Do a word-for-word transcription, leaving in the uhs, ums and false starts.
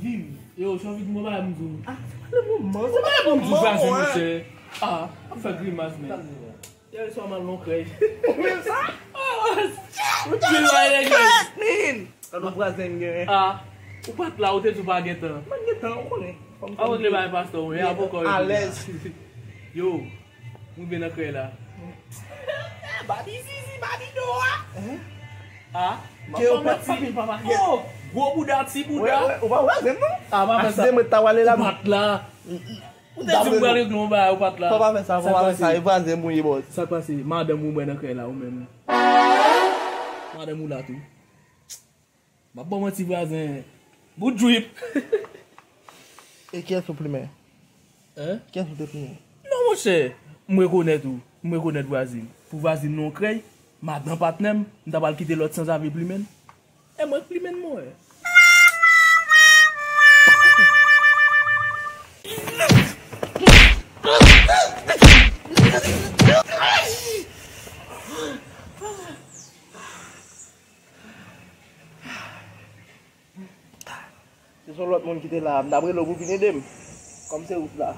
Viv. Yo, jan vin mwen bagay m di w. Ah, se pa le moman, se pa le moman, monchè. Ah, ap fè grimas, men. Yè swa m al nan krèy. Ou menm sa? Ou di w ale gen. An nou vwazen gen. Ah, ou pa t la, ou te di w pa gen tan. Mwen gen tan, ou konnen. Fò m A ou te bay pastè w, e avoka w. Alèz. Yo, m rive nan krèy la. Babi zizi, babi do a. Ah, m ap fè manti. Oh, gwo bouda, ti bouda. Ou pa vwazen non? Ah, pa fè sa. Mwen ta wale la. Ou pa t la. Ou te di m pral regle yon bagay, ou pa t la. Fò pa fè sa, fò pa fè sa. E vwazen m ou ye, bòs. Sa k pase? Madanm ou mwen nan krèy la, ou menm. Madanm ou la tou. M ap ban manti vwazen. Bout drip. E kiyès ou plimen? Hein? Kiyès ou te plimen? Non, monchè. M rekonèt ou. M rekonèt vwazin. Pou vwazin nou krèy, madan patnè m, m ta pral kite lòt sanzave plimen l. E mwen k plimen l, mwen. Se yon lòt moun ki te la, m t ap rele w pou vin ede m. Kòm se ou k la.